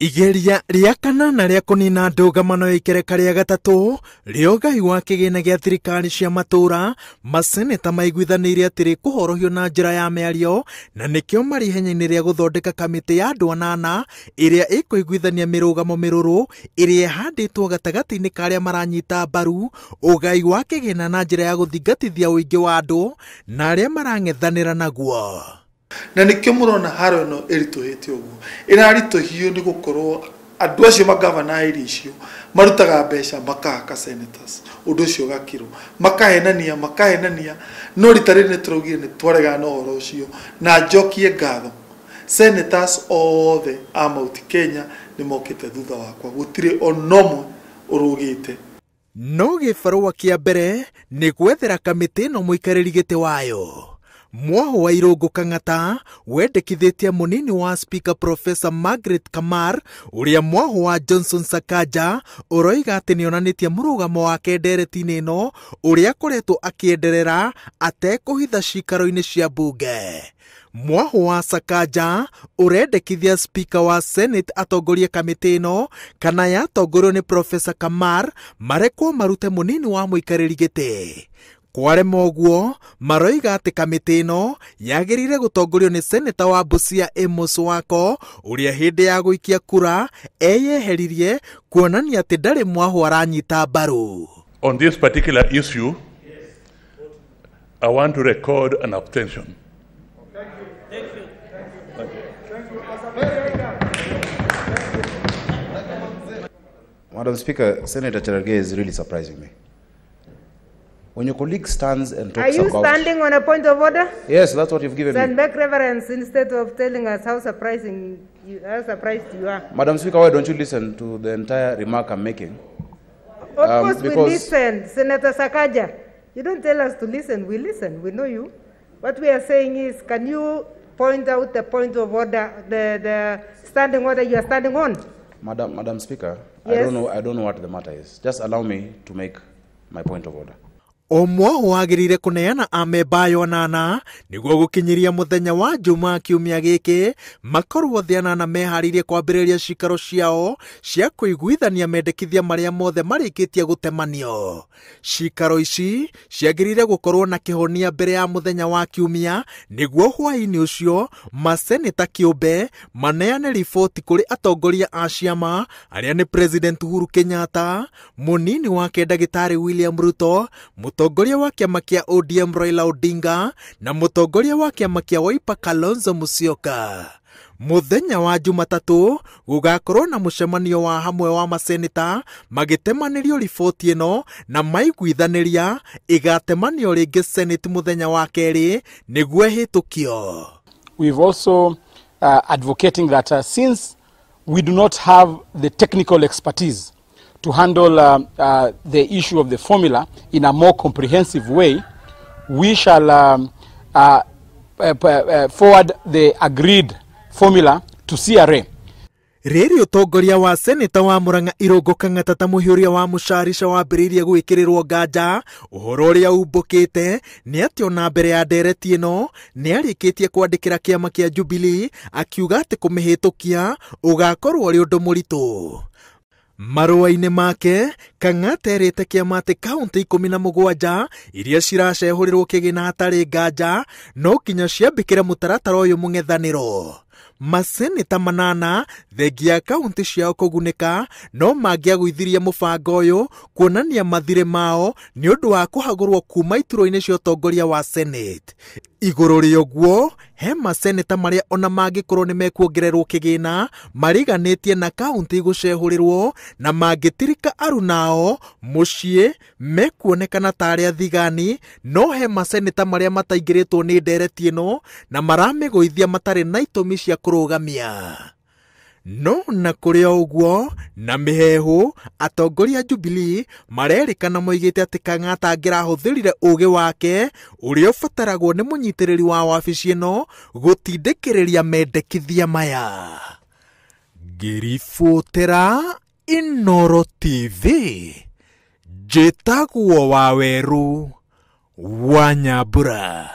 Igeria rĩa kanana rĩa kũnina ndũgamano ya ikereka rĩa gatatũ rĩa ũgai wa kĩgĩna gĩa thirikari cia matũra, maseneta maiguithanĩirie atĩ rĩkũhorohio na njĩra ya mĩario, na nĩkĩo marĩ ihenya-inĩ rĩa gũthondeka kamĩtĩ ya andũ anana ĩrĩa ĩkũiguithania mĩrũgamo mĩrũrũ ĩrĩa ĩhandĩtwo gatagatĩ-inĩ ka arĩa maranyita mbaru ũgai wa kĩgĩna na njĩra ya gũthingatithia ũingĩ wa andũ na arĩa marang'ethanĩra naguo. Na nikio murona haro ĩno ĩritũhĩte ũguo, ĩraritũhio nĩ gũkorwo andũ acio magavana area icio marutaga mbeca makahaka senators, ũndũ ũcio ũgakirwo, makahenania makahenania. No rita rĩrĩ nĩ tũraugire nĩ twaregana na ũhoro ũcio, na njokie ngatho senators othe a Mount Kenya nĩ mokĩte thutha wakwa, gũtirĩ ona ũmwe ũrũgĩte. No gĩbarũa kĩa mbere nĩ gwethera kamĩtĩ ĩno mũikarĩri gĩtĩ wayo. Mwaho wa Irũngũ Kang'ata wendekithĩtie mũnini wa Speaker Professor Margaret Kamar, ũrĩa mwaho wa Johnson Sakaja ũroiga atĩ nĩonanĩtie mũrũgamo wake ndereti-inĩ ĩno ũrĩa akoretwo akĩenderera atekũhitha cikaro-inĩ cia mbunge. Mwaho wa Sakaja ũrendekithia Speaker wa Senate atongorie kamĩtĩ ĩno kana yatongorio nĩ Professor Kamar marekwo marute mũnini wa mũikarĩri gĩtĩ. Kwarema ũguo maroiga atĩ kamĩtĩ ĩno yagĩrĩire gũtongorio nĩ seneta wa Busia Amos Wako ũrĩa hĩndĩ ya gũikia kura eyeheririe kuonania atĩ ndarĩ mwaho aranyita mbaru. On this particular issue, I want to record an abstention. Thank you. Thank you. Madam Speaker, Senator Cherargei is really surprising me. When your colleague stands and talks Are you about... standing on a point of order? Yes, that's what you've given Then me. Make reverence instead of telling us how surprised you are. Madam Speaker, why don't you listen to the entire remark I'm making? Of course we listen, Senator Sakaja. You don't tell us to listen, we listen, we know you. What we are saying is, can you point out the point of order, the standing order you are standing on? Madam Speaker, yes? I don't know what the matter is. Just allow me to make my point of order. O mwaho wagĩrĩire kũneana amemba ayo anana nĩguo gũkinyĩria mũthenya wa Jumaa kiumia gĩkĩ makorwo othe anana meharĩirie kwambĩrĩria cikaro ciao cia kũiguithania mendekithia marĩa mothe marĩkĩtie gũtemanio. Cikaro ici ciagĩrĩire gũkorwo na kĩhonia mbere ya mũthenya wa kiumia nĩguo hwaĩ-inĩ ũcio maseneta kĩũmbe maneane riboti kũrĩ atongoria a ciama arĩa nĩ President Uhuru Kenyatta, mũnini wake Ndagĩtarĩ William Ruto, mũtongoria wa kĩama kĩa ODM Raila Odinga na mũtongoria wa kĩama kĩa Wiper Kalonzo Musyoka. Mũthenya wa Jumatatũ gũgakorwo na mũcemanio wa hamwe wa maseneta magĩtemanĩrio riboti ĩno na maiguithanĩria ĩgatemanio rĩngĩ Senate mũthenya wa kerĩ nĩguo ĩhĩtũkio. We've also advocating that since we do not have the technical expertise to handle the issue of the formula in a more comprehensive way, we shall forward the agreed formula to CRA. Rĩrĩ ũtongoria wa seneta wa Murang'a Irũngũ Kang'ata ta mũhiũria wa mũcarica wambĩrĩirie gwĩkĩrĩrwo nganja ũhoro ũrĩa umbũkĩte nĩ atĩ ona mbere ya ndereti ĩno nĩarĩkĩtie kwandĩkĩra kĩama kĩa Jubilee akiuga atĩ kũmĩhĩtũkia ũgakorwo ũrĩ ũndũ mũritũ. Marũa-inĩ make Kang'ata erĩte kĩama atĩ kaũntĩ 17 iria ciracehũrĩrwo kĩgĩna hatarĩ nganja no nginya ciambĩkĩre mũtaratara ũyũ mũng'ethanĩro. Maseneta manana thengia kaũntĩ ciao kũgunĩka no mangĩagũithirie mũbango ũyũ kuonania mathirĩ mao nĩ ũndũ wa kũhagũrwo kuma iturwa-inĩ cia ũtongoria wa Senate. Igũrũ rĩa ũguo he maseneta marĩa ona mangĩkorwo nĩ mekuongererwo kĩgĩna mariganĩtie na kaũntĩ gũcehũrĩrwo na mangĩtirika arunao mũciĩ mekuonekana ta arĩa thigani, no he maseneta marĩa mataingĩrĩtwo nĩ ndereti ĩno na maramĩgũithia matarĩ na itũmi cia kũrũgamia. No na kũrĩ o ũguo na mĩheehũ atongoria Jubilee marerĩkana moigĩte atĩ Kang'ata angĩrahũthĩrire ũũgĩ wake ũrĩa ũbataragwo nĩ mũnyitĩrĩri wa wabici ĩno gũtindĩkĩrĩria mendekithia maya. Ngĩribotera Inooro TV, njĩtagwo Waweru wa Nyambura.